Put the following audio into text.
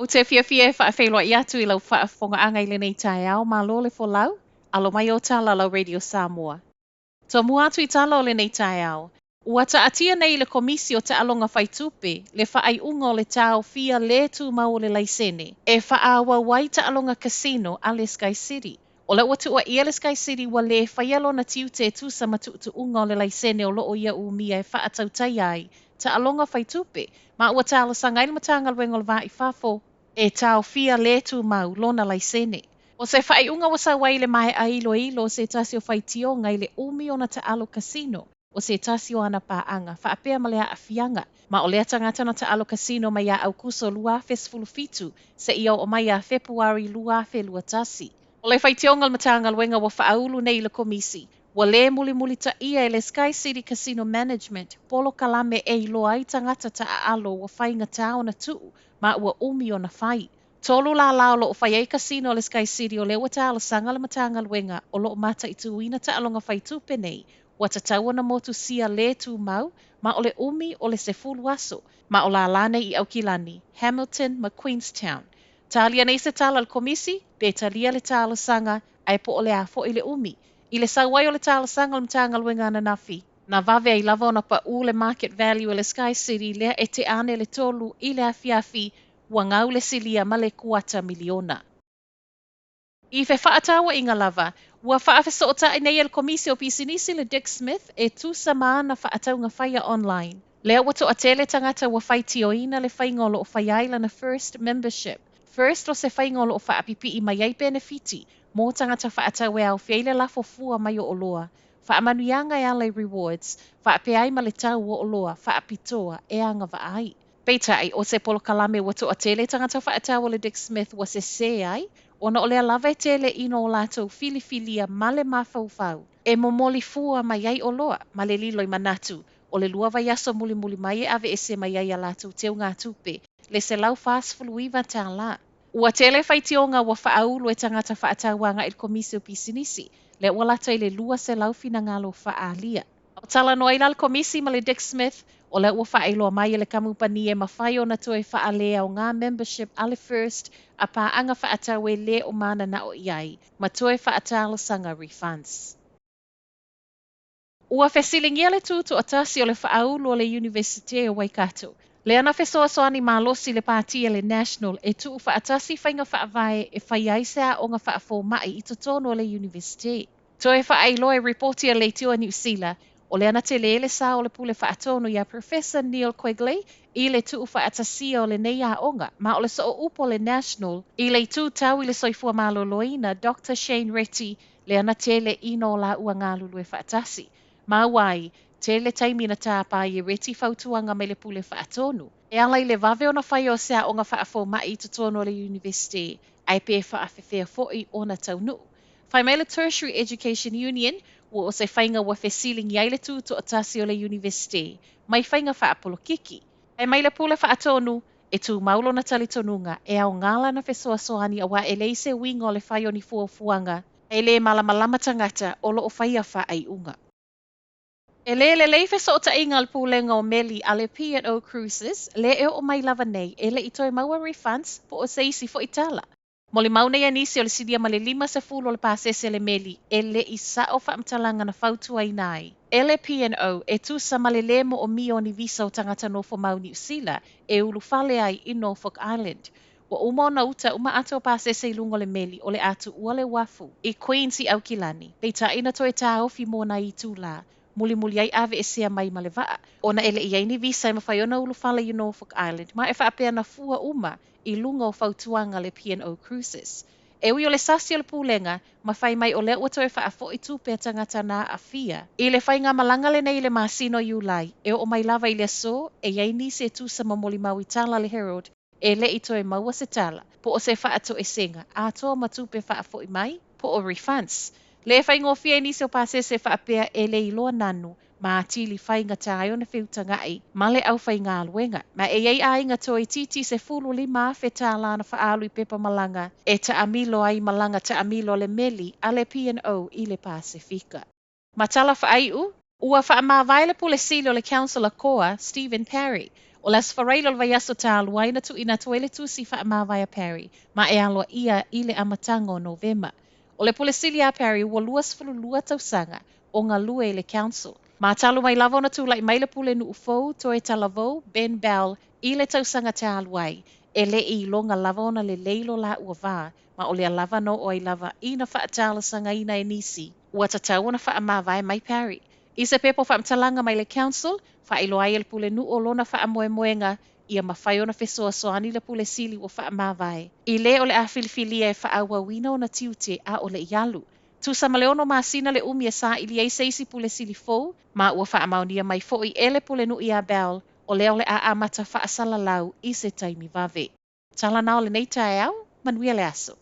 Ou te fiafia e faafeiloai atu i lau faafofogaaga i lenei taeao, malo le folau, alo mai o tala lau Radio Samoa. Tomua atu i tala o lenei taeao, ua taatia nei i le Komisi o Taaloga Fai Tupe le faaiuga o le taofia lē tumau o le laisene e faaauau ai taaloga casino a le Sky City. O lea ua tuuaia le Sky City ua lē faia lona tiute e tusa ma tuutuuga o le laisene o loo ia umia e faatautaia ai taaloga fai tupe, ma ua talosaga ai le Matagaluega o le Va i Fafo e taofia lē tumau lona laisene. O se faaiuga ua sau ai i le maea iloilo o se tasi o faitioga i le umi ona taalo casino o se tasi o ana paaga faapea ma le aafiaga, ma o lea tagata na taalo casino mai ia Aukuso 2017 seia oo mai ia Fepuari 2021. O le faitioga a le Matagaluega ua faaulu nei i le Komisi, ua lē mulimulitaia e le Sky City Casino Management polokalame e iloa ai tagata taaalo ua faigatā ona tuu ma ua umi ona fai. 3 lālā o loo fai ai casino a le Sky City, o lea ua talosaga le Matagaluega o loo mataituina taaloga fai tupe nei ua tatau ona motusia lē tumau, ma o le umi o le 10 aso, ma o lālā nei i Aukilani, Hamilton ma Queenstown. Talia nei se tala a le Komisi, pe talia le talosaga, ae po o le a foi le umi. I le sau ai o le talosaga o le Matagaluega ananafi, na vave ai lava ona paū le market value o le Sky City lea e tea ane le 3 i le afiafi, ua gau le silia ma le 250,000. I fefaatauaiga lava, ua faafesootai nei e le Komisi o Pisinisi le Dick Smith e tusa ma ana faatauga faia online. Lea ua toatele tagata ua faitioina le faiga o loo fai ai lana First Membership. First o se faiga o loo faapipii mai ai penefiti mo tagata faatau e aofia ai le lafo fua mai o oloa, faamanuiaga e ala i rewards, faapea ai ma le tau o oloa faapitoa e agavaa ai. Peitai, o se polokalame ua toatele tagata faatau o le Dick Smith ua sesē ai, ona o lea lava e tele ino o latou filifilia ma le mafaufau e momoli fua mai ai oloa, ma le lilo i manatu o le 2 vaiaso mulimuli mai e aveese mai ai a latou teugatupe le $149. Ua tele faitioga ua faaulu e tagata faatau agai i le Komisi o Pisinisi, lea ua lata i le 200 finagalo faaalia. O talanoa ai la le Komisi ma le Dick Smith, o lea ua faailoa mai e le kamupani e mafai ona toe faaleaoga membership a le First a paaga faatau e lē o mananao i ai, ma toe faatalosaga refunds. Ua fesiligia le tutoatasi o le faaulu o le Iunivesite o Waikato, lea na fesoasoani malosi le pāti a le National e tuufaatasi faiga faavae e fai ai se aoga faafomai i totonu o le Iunivesite. Toe faailoa e ripoti a Leitio a Niu Sila, o lea na tele le sao o le pule faatonu ia Professor Neil Quigley i le tuufaatasia o lenei aoga, ma o le sooupu o le National i le itu tau i le soifua maloloina Dr Shane Reti, lea na tele ino o laua galulue faatasi. Ma ua ai, tele taimi na tāpā ai e Reti fautuaga mai le pule faatonu e ala i le vave ona fai o se aoga faafomai i totonu o le Iunivesite, ae pe faafefea foi ona taunuu. Fai mai le Tertiary Education Union, ua o se faiga ua fesiligia ai le tutoatasi o le Iunivesite mai faiga faapolokiki. Ae mai le pule faatonu, e tumau lona talitonuga e aoga lana fesoasoani auā e leai se uiga o le fai o ni fuafuaga e lē malamalama tagata o loo faia faaiuga. E lē lelei fesootaiga a le pulega o meli a le P&O Cruises, lea e oo mai lava nei e le i toe maua refunds po o se isi foi tala. Molimau nei a nisi o le silia ma le 50 o le pasese le meli e le i sao faamatalaga na fautuaina ai e le P&O e tusa ma le lē moomia o ni visa o tagata nofomau Niu Sila e ulufale ai i Norfolk Island. Ua uma ona uta uma ata o pasese i luga o le meli o le a tuua le uafu i Queens i Aukilani, peitai na toe taofi mo nai itulā mulimuli ai aveesea mai ma le vaa, ona e le i ai ni visa e mafai ona ulufale i Norfolk Island, ma e faapea na fua uma i luga o fautuaga a le P&O Cruises. E ui o le sasi o le pulega ma fai mai o lea ua toe faafoi tupe a tagata na aafia i le faigamalaga lenei i le masina o Iulai, e oo mai lava i le aso e i ai nisi e tusa ma molimau i tala a le Herald e le i toe maua se tala po o se faatoesega atoa ma tupe faafoi mai po o refunds. Lē faigofie i nisi o pasese faapea e le iloa nanu ma atili faigatā ai ona feutagai ma le aufaigaluega. Ma e i ai aiga toeitiiti $15,000 na faaalu i pepa malaga e taamilo ai malaga taamilo a le meli a le P&O i le Pasefika. Ma tala faaiu, ua faamavae le pule sili o le Council a COA, Stephen Parry. O le Aso Faraile o le vaiaso talu ai na tuuina atu ai le tusi faamavae a Parry, ma e aloaia i le amataga o Novema. O le Pule Sili a Parry ua 22 tausaga o galue i le Council. Ma talu mai lava ona tulai mai le Pulenuu fou toe talavou, Ben Bell, i le tausaga talu ai, e le i iloga lava ona lelei lo laua va, ma o lea lava na oo ai lava ina faatalosagaina e nisi, ua tatau ona faamavae mai Parry. I se pepa o faamatalaga mai le Council, faailoa ai e le Pulenuu o lona faamoemoega ia mafai ona fesoasoani le Pule Sili ua faamavae, i le o le a filifilia e faaauauina ona tiute a o le i alu. Tusa ma le 6 masina le umi e saili ai se isi Pule Sili fou, ma ua faamaonia mai foi e le Pulenuu ia Bell, o lea o le a amata faasalalau i se taimi vave. Tala na o lenei taeao, manuia le aso.